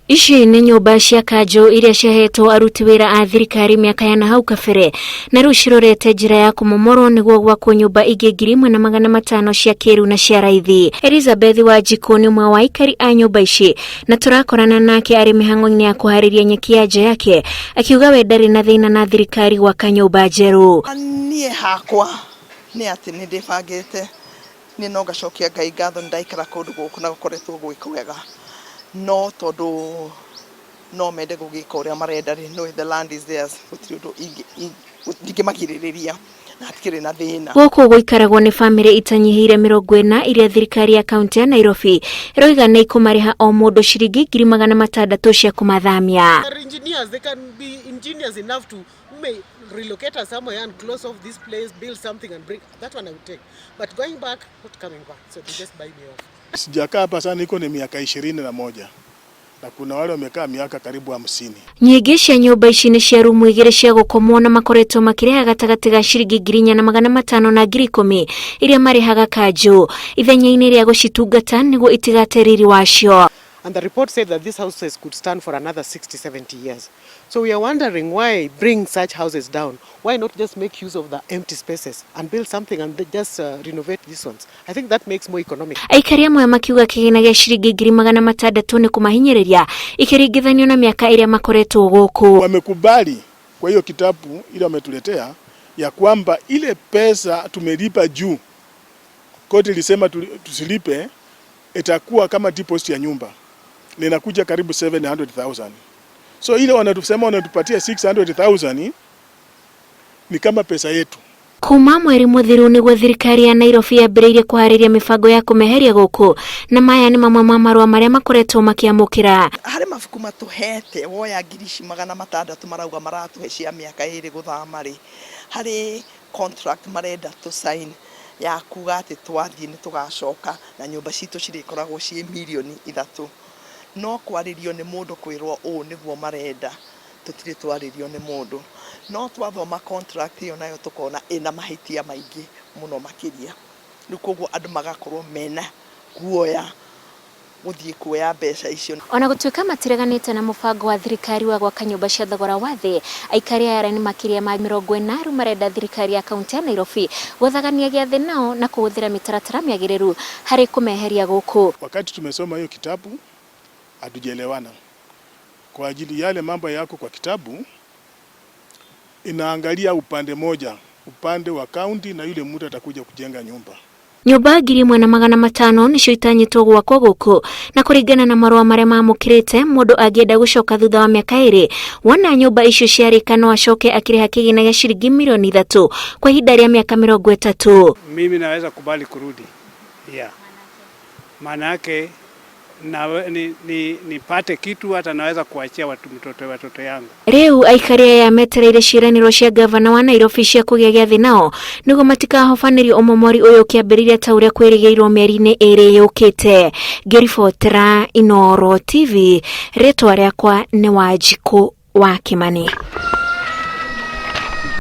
Ici nĩ nyũmba cia kanjũ iria ciahetwo aruti wĩra a thirikari mĩaka ya nahau kabere na rĩu cirorete njĩra ya kũmomorwo nĩguo gwakwo nyũmba ingĩ 1500 cia kĩrĩu na cia raithi. Elizabeth Wanjikũ nĩ ũmwe wa aikari a nyũmba ici na tũrakorana nake arĩ mĩhang'o-inĩ ya kũharĩria nyeki ya nja yake akiuga we ndarĩ na thĩna na thirikari gwaka nyũmba njerũ. Niĩ hakwa nĩ atĩ nĩ ndĩbangĩte. Niĩ no ngacokia Ngai ngatho nĩ ndaikara kũndũ gũkũ na gũkoretwo gwĩ kwega, no tondũ no mende gũgĩka ũrĩa marenda rĩ, no the land is theirs, gũtirĩ ũndũ ndingĩmagirĩrĩria na hatikĩrĩ na thĩna. Gũkũ gũikaragwo nĩ bamĩrĩ itanyihĩire 40 iria thirikari ya kaunti ya Nairobi ĩroiga nĩ ikũmarĩha o mũndũ ciringi 600,000 cia kũmathamia. Engineers, they can be engineers enough to may relocate us somewhere and close off this place, build something and bring that one I would take. But going back, not coming back. So they just buy me off. Sijakaa hapa sana, iko ni miaka 21 na kuna wale wamekaa miaka karibu 50. Nyingĩ cia nyũmba ici nĩ cia rumu igĩrĩ cia gũkomwo na makoretwo makĩrĩha gatagatĩ ga ciringi 4,500 na 10,000 iria marĩhaga kanjũ ithenya-inĩ rĩa gũcitungata nĩguo itigate riri wacio. And the report said that these houses could stand for another 60, 70 years. So we are wondering why bring such houses down? Why not just make use of the empty spaces and build something and just renovate these ones? I think that makes more economic. Aikari amwe makiuga kĩgĩna gĩa ciringi 600,000 nĩ kũmahinyĩrĩria ikĩringithanio na mĩaka ĩrĩa makoretwo gũkũ. Wamekubali kwa hiyo kitabu ile wametuletea ya kwamba ile pesa tumelipa juu, koti ilisema tusilipe, itakuwa kama deposit ya nyumba linakuja karibu 700,000. So ile wanatusema wanatupatia 600,000 ni kama pesa yetu. Kuma mweri mũthiru nĩguo thirikari ya Nairobi yambĩrĩirie kũharĩria mĩbango ya kũmeheria gũkũ na maya nĩ mamwe ma marũa marĩa makoretwo makĩamũkĩra. Harĩ mabuku matũhete woya ngiri ici 600 marauga maratũhe cia mĩaka 2 gũthama rĩ, harĩ contract marenda tũ sign ya kuga atĩ twathiĩ nĩ tũgacoka na nyũmba citũ cirĩkoragwo ciĩ mirioni 3. No kwarĩrio nĩ mũndũ kwĩrwo ũũ nĩguo marenda, tũtirĩ twarĩrio nĩ mũndũ. No twathoma contract ĩyo nayo tũkona ĩna mahĩtia maingĩ mũno makĩria. Rĩu koguo andũ magakorwo mena guoya gũthiĩ kuoya mbeca icio. Ona gũtuĩka matireganĩte na mũbango wa thirikari wa gwaka nyũmba cia thogora wa thĩ, aikari aya arĩa nĩ makĩria ma 40 rĩu marenda thirikari ya kaunti ya Nairobi gũthagania gĩathĩ nao na kũhũthĩra mĩtaratara mĩagĩrĩru harĩ kũmeheria gũkũ. Wakati tumesoma hiyo kitabu hatujaelewana kwa ajili yale mambo yako kwa kitabu inaangalia upande moja, upande wa kaunti na yule mtu atakuja kujenga nyumba. Nyũmba 1500 nĩcio itanyĩtwo gwakwo gũkũ na kũringana na marũa marĩa mamũkĩrĩte mũndũ angĩenda gũcoka thutha wa mĩaka 2 wona nyũmba icio ciarĩka no acoke akĩrĩha kĩgĩna gĩa ciringi mirioni 3 kwa ihinda rĩa mĩaka 30. Mimi naweza kubali kurudi. Yeah. Maana yake nipate kitu hata naweza kuachia watu mtoto watoto yangu. Rĩu aikari aya metereire ciĩranĩro cia gavana wa Nairobi cia kũgĩa gĩathĩ nao nĩguo matikahobanĩrio ũmomori ũyũ ũkĩambĩrĩria ta ũrĩa kwĩrĩgĩrĩirwo mĩeri-inĩ 2 yũkĩte. Ngĩribotera Inooro TV, rĩtwa rĩakwa nĩ Wanjikũ wa Kĩmani.